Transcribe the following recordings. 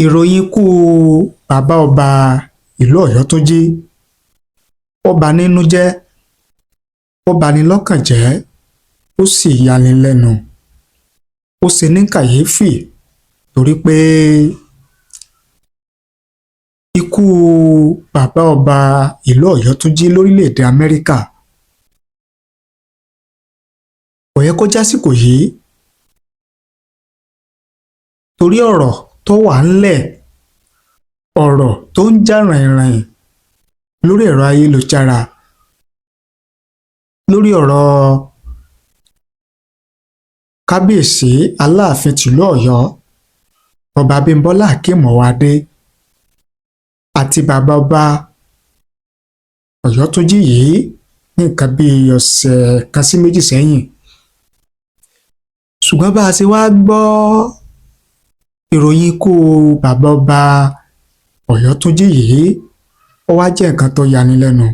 Ìròyìn ikú bàbá ọba ìlú Ọ̀yọ́túnjí, ó bani nínú jẹ́, ó bani lọ́kàn jẹ́, ó sì yani lẹ́nu, ó ṣe ní kàyéfì, torí pé ikú bàbá ọba ìlú Ọ̀yọ́túnjí lórílẹ̀‐èdè Amẹ́ríkà kò yẹ kó jásìkò yìí, torí ọ̀rọ̀ tó wà ńlẹ̀, ọ̀rọ̀ tó ń jà ràìnràìn lórí ẹ̀rọ ayélujára lórí ọ̀rọ̀ kábíyèsí Aláàfin tìlú Ọ̀yọ́, Ọba Abímbọ́lá Akeem Ọwọ́adé, àti bàbá ọba Ọ̀yọ́túnjí yìí ní nǹkan bíi ọ̀sẹ̀ kan sí méjì sẹ́yìn. Ṣùgbọ́n bá a ṣe wá gbọ́ ìròyìn ikú bàbá ọba Ọ̀yọ́túnjí yìí, ó wá jẹ́ nǹkan tó yani lẹ́nu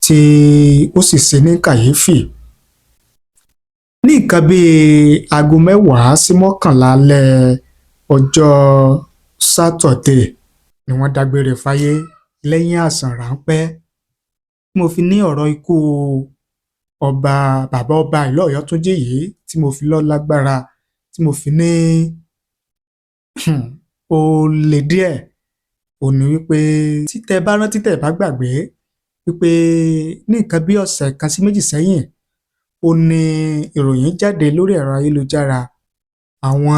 tí ó sì ṣe ní kàyéfì. Ní nǹkan bíi aago 10 sí 11 alẹ́ ọjọ́ Sátọ̀dé ni wọ́n dágbére fáyé lẹ́yìn àìsàn ráńpẹ́. Tí mo fi ní ọ̀rọ̀ ikú ọba, bàbá ọba ìlú Ọ̀yọ́túnjí yìí, tí mo fi lọ́ lágbára, tí mo fi ní ó le díẹ̀, ò ní wípé tí tẹ́ bá rántí, tẹ́ bá gbàgbé wípé ní nǹkan bí ọ̀sẹ̀ kan sí méjì sẹ́yìn, ó ní ìròyìn jáde lórí ẹ̀rọ ayélujára, àwọn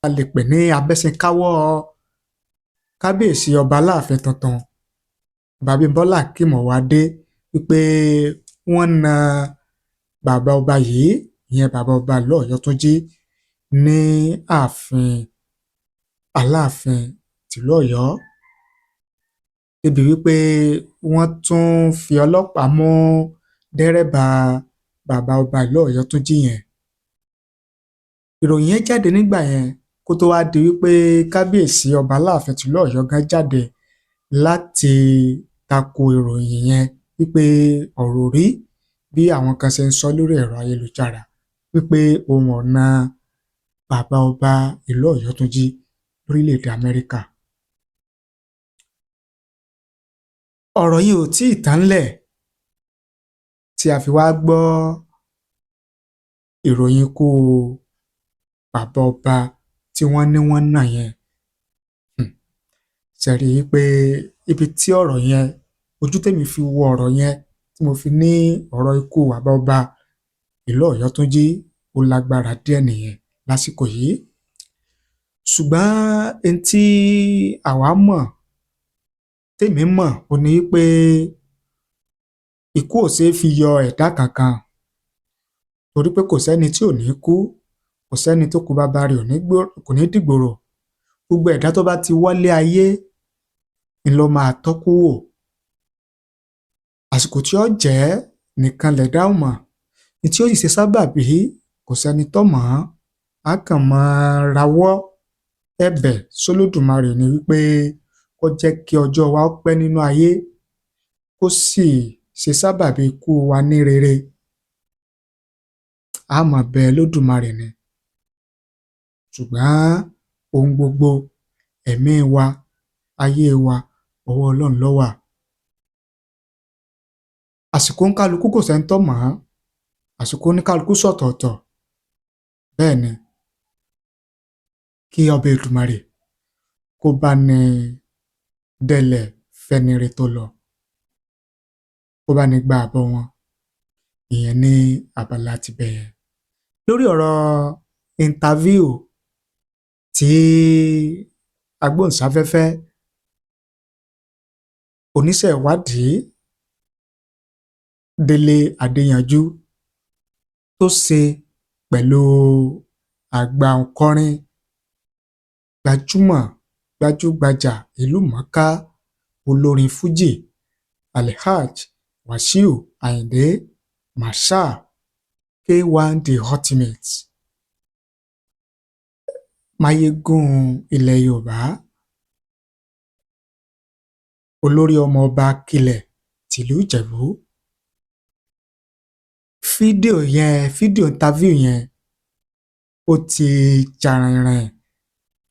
a lè pè ní abẹ́sìnkáwọ́ kábíyèsí ọba Aláàfin tuntun, Ọba Abímbọ́lá Akeem Ọwọ́adé, wípé wọ́n na bàbá ọba yìí, ìyẹn bàbá ọba ìlú Ọ̀yọ́túnjí, ní ààfin Aláàfin tìlú Ọ̀yọ́, débi wípé wọ́n tún fi ọlọ́pàá mú dẹ́rẹ́bà bàbá ọba ìlú Ọ̀yọ́túnjí yẹn. Ìròyìn yẹn jáde nígbà yẹn, kó tó wáá di wípé kábíyèsí ọba Aláàfin tìlú Ọ̀yọ́ gan jáde láti tako ìròyìn yẹn, wípé ọ̀rọ̀ ò rí bí àwọn kan ṣe ń sọ lórí ẹ̀rọ ayélujára, wípé òun ò na bàbá ọba ìlú Ọ̀yọ́túnjí lórílẹ̀‐èdè Amẹ́ríkà. Ọ̀rọ̀ yìí ò tí ì tán ńlẹ̀ tí a fi wá gbọ́ ìròyìn ikú bàbá ọba tí wọ́n ní wọ́n nà yẹn. Ṣe rí i pé ibi tí ọ̀rọ̀ yẹn, ojú tèmi fi wo ọ̀rọ̀ yẹn, tí mo fi ní ọ̀rọ̀ ikú bàbá ọba ìlú Ọ̀yọ́túnjí ó lágbára díẹ̀ nìyẹn lásìkò yìí. Ṣùgbọ́n n tí àwa mọ̀, tèmi mọ̀, ò ní pé ikú ò ṣeé fi yọ ẹ̀dá kankan, torí pé kò sẹ́ni tí ò ní kú, kò sẹ́ni tó kú bàbá rẹ̀ kò ní dìgbòrò. Gbogbo ẹ̀dá tó bá ti wálé ayé ń lọ máa tọ́kú wò. Àsìkò tí ó jẹ́ nìkan lẹ̀dá ò mọ̀, ní tí ó sì ṣe sábàbí, kò sẹ́ni tó mọ̀ ọ́n. Á kàn máa rawọ́ ẹ̀bẹ̀ sólódùmarè ni wípé kó jẹ́ kí ọjọ́ wa ó pẹ́ nínú ayé, kó sì ṣe sábàbí ikú wa ní rere. Á máa bẹ Olódùmarè ni. Ṣùgbọ́n ohun gbogbo, ẹ̀mí wa, ayé wa, ọwọ́ Ọlọ́run ló wà. Àsìkò oníkálukú, kò sẹ́ni tó mọ̀ ọ́n. Àsìkò oníkálukú sọ̀tọ̀ọ̀tọ̀. Bẹ́ẹ̀ ni, kí ọba Èdùmàrè kó bá ní dẹlẹ̀ fẹ́nire tó lọ, kó bá ní gba àbọ̀ wọn. Ìyẹn ní abala tibẹ̀ yẹn. Lórí ọ̀rọ̀ interview tí agbóhùnsáfẹ́fẹ́, oníṣẹ́ ìwádìí Délé Adéyanjú tó ṣe pẹ̀lú àgbà òǹkọrin gbajúmọ̀, gbajúgbajà, ìlúmọ̀ọ́ká olórin fújì, Alhaji Wasiu Ayinde Marshal, K1 The Ultimate, máyégún ilẹ̀ Yorùbá, olórí ọmọọba Akilẹ̀ tìlú Ìjẹ̀bú. Fídíò yẹn, fídíò interview yẹn, ó ti jà ràìnràìn.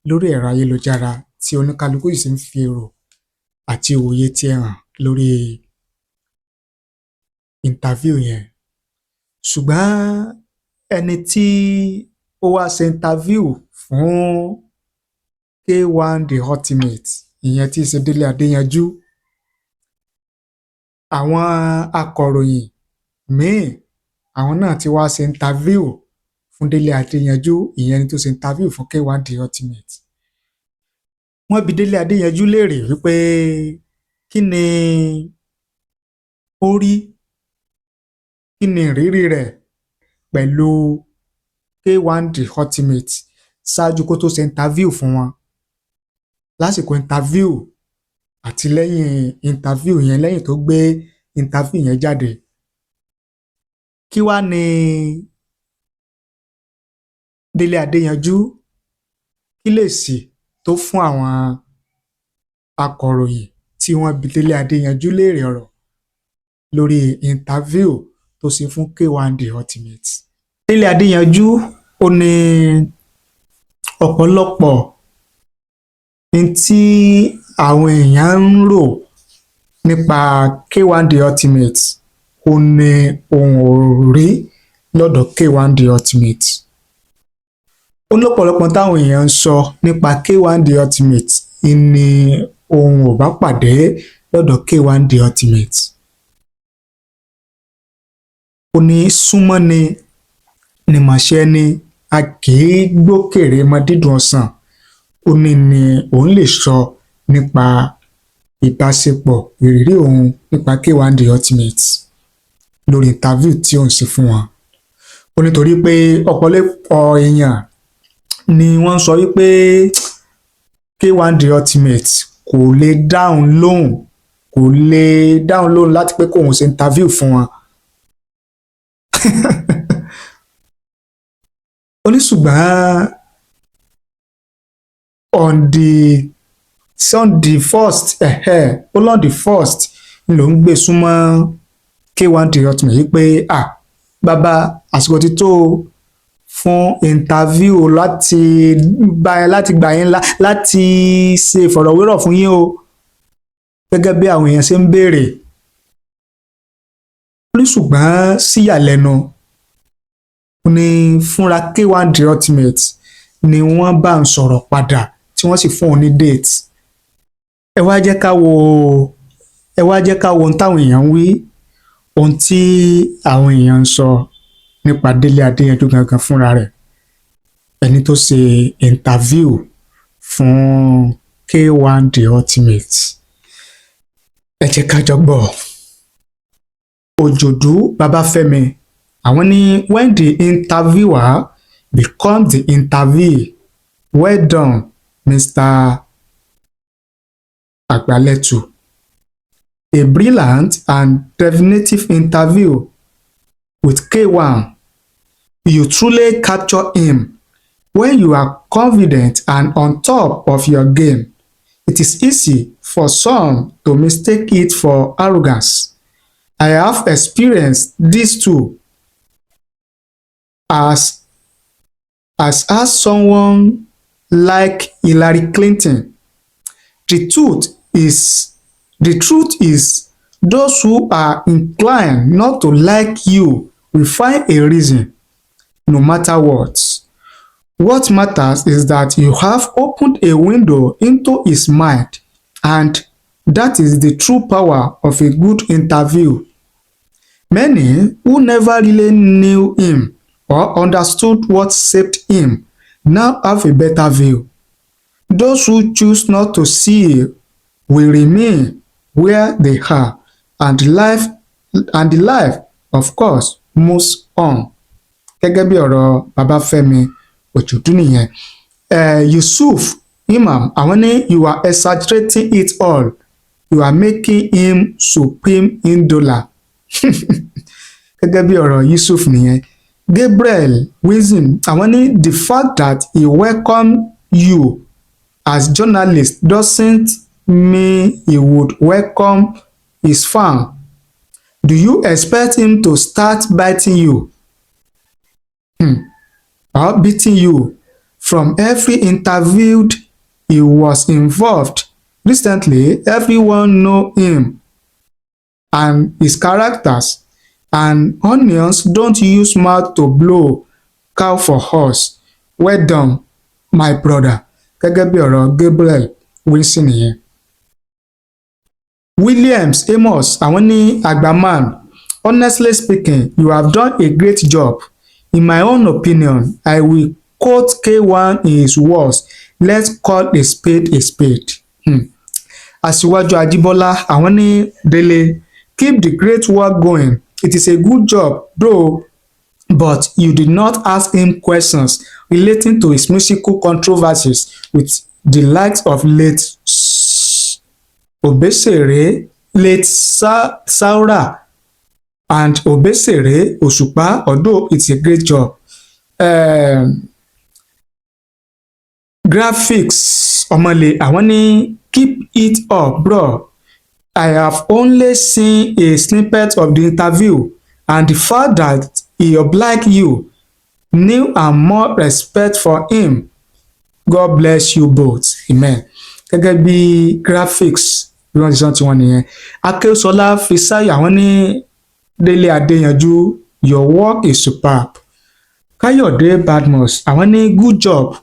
Lórí ẹ̀rọ ayélujára tí oníkálukú sì ń fi èrò àti òye tiẹ̀ hàn lórí interview yẹn. Ṣùgbọ́n ẹni tí ó wá ṣe interview fún K1 The Ultimate, ìyẹn tí í ṣe Délé Adéyanjú, àwọn akọ̀ròyìn míì, àwọn náà ti wá ṣe interview fún Délé Adéyanjú, ìyẹn ẹni tó ṣe interview fún K1 The Ultimate. Wọ́n bi Délé Adéyanjú léèrè wípé kí ni ó rí, kí ni ìrírí rẹ̀ pẹ̀lú K1 The Ultimate ṣáájú kó tó ṣe interview fún wọn, lásìkò interview àti lẹ́yìn interview yẹn, lẹ́yìn tó gbé interview yẹn jáde. Kí wá ni Délé Adéyanjú, kí lèsì tó fún àwọn akọ̀ròyìn tí wọ́n bi Délé Adéyanjú léèrè ọ̀rọ̀ lórí interview tó ṣe fún K1 The Ultimate? Délé Adéyanjú, ó ní ọ̀pọ̀lọpọ̀ n tí àwọn èèyàn ń rò nípa K1 The Ultimate, ó ní òun ò rí lọ́dọ̀ K1 The Ultimate. Ó ní ọ̀pọ̀lọpọ̀ táwọn èèyàn ń sọ nípa K1 The Ultimate ní òun ò bá pàdé lọ́dọ̀ K1 The Ultimate. Ó ní súnmọ́ni ní mọ̀ṣẹ́ ni, a kì í gbókèrè mọ dídùn ọsàn. Ó ní ní òun lè sọ nípa ìbáṣepọ̀, ìrírí òun nípa K1 The Ultimate lórí interview tí òun ṣe fún wọn. Ó nítorí pé ọ̀pọ̀lọpọ̀ èèyàn ni wọ́n ń sọ wípé K1 The Ultimate kò lè dáhùn lóhùn, kò lè dáhùn lóhùn láti pé kóun ṣe interview fún wọn. Ó ní ṣùgbọ́n on the first, ó lọ the first ló ń gbé súnmọ́ K1 The Ultimate yìí pé, "Ah, bàbá, àsìkò ti tó fún interview láti bá láti gbà yín láti ṣe ìfọ̀rọ̀wérọ̀ fún yín o, gẹ́gẹ́ bí àwọn èèyàn ṣe ń béèrè." Ó ní ṣùgbọ́n síyàlẹ́nu, ó ní fúnra K1 The Ultimate ni wọ́n bá ń sọ̀rọ̀ padà tí wọ́n sì fún òun ní date. Ẹ wá jẹ́ ká wo ohun táwọn èèyàn ń wí, ohun tí àwọn èèyàn ń sọ nípa Délé Adéyanjú gangan fúnra rẹ̀, ẹni tó ṣe interview fún K1 The Ultimate. Ẹ jẹ́ ká jọ gbọ́. Òjòdú Babafẹ́mi, àwọn ní, "When the interviewer becomes the interviewee, well done, Mr. Agbaletu. A brilliant and definitive interview with K1. You truly capture him. When you are confident and on top of your game, it is easy for some to mistake it for arrogance. I have experienced this too. As someone like Hillary Clinton. The truth is those who are inclined not to like you will find a reason, no matter what. What matters is that you have opened a window into his mind, and that is the true power of a good interview. Many who never really knew him or understood what shaped him now have a better view. Those who choose not to see will remain where they are, and the life, of course, moves on." Gẹ́gẹ́ bí ọ̀rọ̀ Babafẹ́mi Òjòdú nìyẹn. Yusuf Imam, àwọn ní, "You are exaggerating it all. You are making him supreme indolent." Gẹ́gẹ́ bí ọ̀rọ̀ Yusuf nìyẹn. Gabriel Wilson, àwọn ní, "The fact that he welcomed you as journalist doesn't mean he would welcome his fan. Do you expect him to start biting you or beating you from every interviewed He was involved recently. Everyone know him and his characters, and onions don't use mouth to blow cow for us. Well done, my brother." Gẹ́gẹ́ bí ọ̀rọ̀ Gabriel Wilson nìyẹn. Williams Amos, àwọn ní, "Agbaman, honestly speaking, you have done a great job. In my own opinion, I will quote K1 in his words, 'Let's call a spade a spade.'" Aṣíwájú Ajíbọ́lá, àwọn ní, "Délé, keep the great work going. It is a good job though, but you did not ask him questions relating to his musical controversies with the likes of late Obesere, late Saura and Obesere, Òṣùpá, although it's a great job." Graphics Ọmọlé, àwọn ní, "Keep it up, bro. I have only seen a snippet of the interview, and the fact that he obliged you, new and more respect for him. God bless you both. Amen." Gẹ́gẹ́ bí Graphics bí wọ́n ti sọ tiwọn nìyẹn. Akéwùsọlá Fisáyọ̀, àwọn ní, "Délé Adéyanjú, your work is superb." Káyọ̀dé Badmus, àwọn ní, "Good job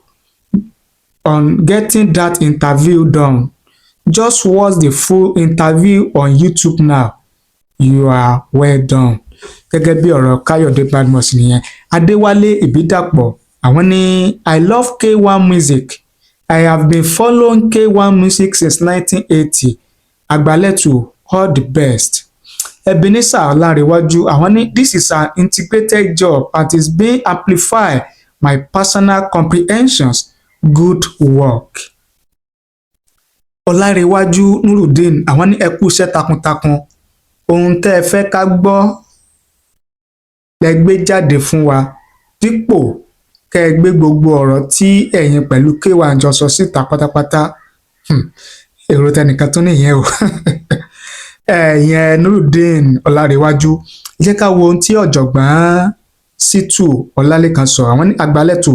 on getting that interview done. Just watch the full interview on YouTube now. You are well done." Gẹ́gẹ́ bí ọ̀rọ̀ Káyọ̀dé Badmus nìyẹn. Adéwálé Ìbídàpọ̀, àwọn ní, "I love K1 music. I have been following K1 music since 1980. Àgbàlẹ̀tù, all the best." Ebenezer Ọlárẹ̀wájú, àwọn ní, "This is an integrated job and is being amplified my personal comprehensions. Good work." Ọlárẹ̀wájú Nurudeen, àwọn ní, "Ẹ kú iṣẹ́ takuntakun. Ohun tẹ́ ẹ fẹ́ ká gbọ́ lẹ gbé jáde fún wa, dípò kẹ́ ẹ gbé gbogbo ọ̀rọ̀ tí ẹ̀yin pẹ̀lú K1 jọ sọ síta pátápátá." Èrò tẹnìkan tún nìyẹn o, ẹ̀yẹn Nurudeen Ọlárẹ̀wájú. Jẹ́ ká wo ohun tí ọ̀jọ̀gbọ́n Ṣítù Ọlálékan sọ. Àwọn ní, "Àgbálẹ̀tò,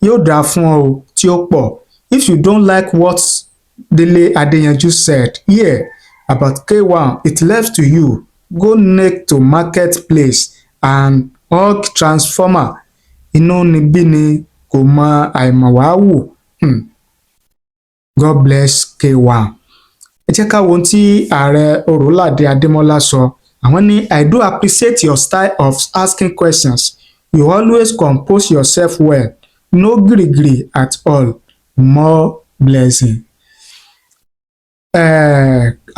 yóò dáa fún ọ tí ó pọ̀. If you don't like what Dele Adeyanju said here about K1, it left to you. Go naked to market place and hug transformer. Inúnibíni kò mọ àìmọ̀wáwù. God bless K1." Ẹ jẹ́ ká wo ohun tí Ààrẹ Ọ̀rọ̀ládé Adémọ́lá sọ. Àwọn ní, "I do appreciate your style of asking questions. You always compose yourself well. No girigiri at all. More blessing."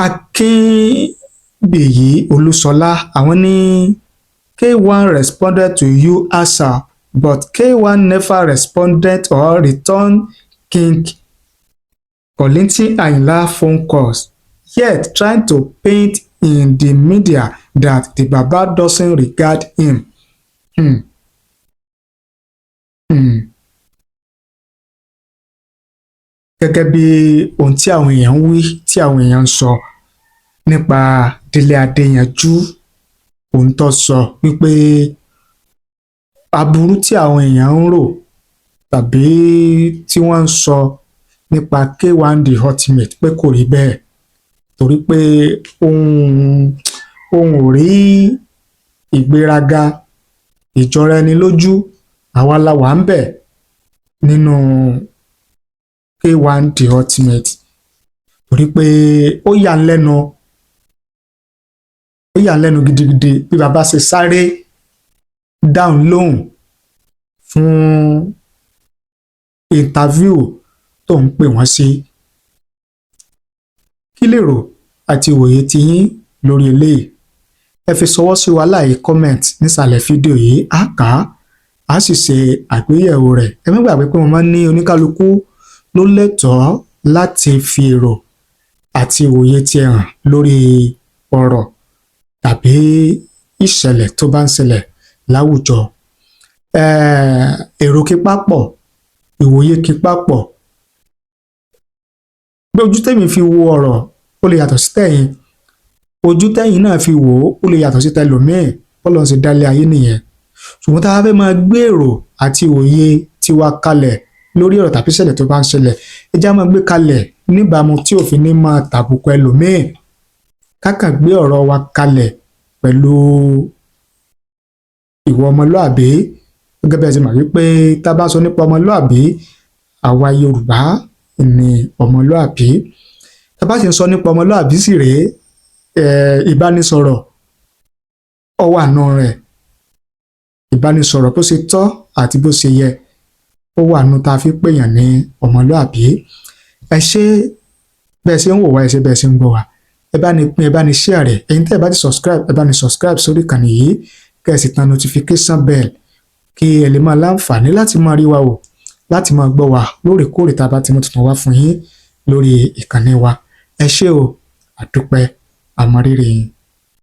Akínbíyì Olúṣọlá, àwọn ní, "K1 responded to you asap, but K1 never responded or returned King Kollington Ayinla phone calls, yet trying to paint in the media that the Baba doesn't regard him." Gẹ́gẹ́ bí ohun tí àwọn èèyàn ń wí, tí àwọn èèyàn ń sọ nípa Délé Adéyanjú, ohun tó sọ wípé aburú tí àwọn èèyàn ń rò tàbí tí wọ́n ń sọ nípa K1 The Ultimate pé kò rí bẹ́ẹ̀, torí pé òun ò rí ìgbéraga, ìjọra ẹni lójú. Àwa la wà ńbẹ̀ nínú K1 The Ultimate, torí pé ó yà ń lẹ́nu gidigidi bí bàbá ṣe sáré dáhùn lóhùn fún interview tó ń pè wọ́n sí. Kí lèrò àti ìwòye tiyín lórí eléyìí? Ẹ fi ṣọwọ́ sí wa láì comment nísàlẹ̀ fídíò yìí. Á kà á, á sì ṣe àgbéyẹ̀wò rẹ̀. Ẹ má gbàgbé pé mo máa ń ní oníkálukú ló lẹ́tọ̀ọ́ láti fi èrò àti ìwòye tiẹ̀ hàn lórí ọ̀rọ̀ tàbí ìṣẹ̀lẹ̀ tó bá ń ṣẹlẹ̀ láwùjọ. Èrò kípá pọ̀, ìwòye kípá pọ̀. Bí ojú tèmi fi wo ọ̀rọ̀, ó lè yàtọ̀ sí tẹ̀yin. Ojú tẹ̀yin náà fi wò ó, ó lè yàtọ̀ sí tẹlòmíì. Bọ́lọ́run ṣe dálé ayé nìyẹn. Ṣùgbọ́n tá a bá fẹ́ máa gbé èrò àti òye tiwa kalẹ̀ Lórí ọ̀rọ̀ tàbí ìṣẹ̀lẹ̀ tó bá ń ṣẹlẹ̀, ẹ jẹ́ á máa gbé kalẹ̀ níbàámu tí òfin ní máa tàbùkù ẹlòmíì. Ká kàn gbé ọ̀rọ̀ wa kalẹ̀ pẹ̀lú ìwà ọmọlúàbí, gẹ́gẹ́ bí ẹ ti mọ̀ wípé tá a bá sọ nípa ọmọlúàbí, àwa Yorùbá ni ọmọlúàbí. Tá a bá sì ń sọ nípa ọmọlúàbí sì rèé, ìbánisọ̀rọ̀ ó wà nù rẹ̀. Ìbánisọ̀rọ̀ bó ṣe tọ́ àti bó ṣe yẹ, ó wà nù tá a fi pèèyàn ní ọmọlúàbí. Ẹ ṣé bẹ́ẹ̀ ṣe ń wò wá, ẹ ṣé bẹ́ẹ̀ ṣe ń gbọ́ wá. Ẹ bá ní pín, ẹ bá ní share rẹ̀. Ẹ̀yin tẹ́ ẹ bá ti subscribe, ẹ bá ní subscribe sórí ìkànnì yìí, kẹ́ ẹ sì tan notification bell kí ẹ lè máa láǹfààní láti máa rí wa wò, láti máa gbọ́ wa lóòrèkóòrè tá a bá ti mú tuntun wá fún yín lórí ìkànnì wa. Ẹ ṣé o, àdúpẹ́, àmọrírì yín.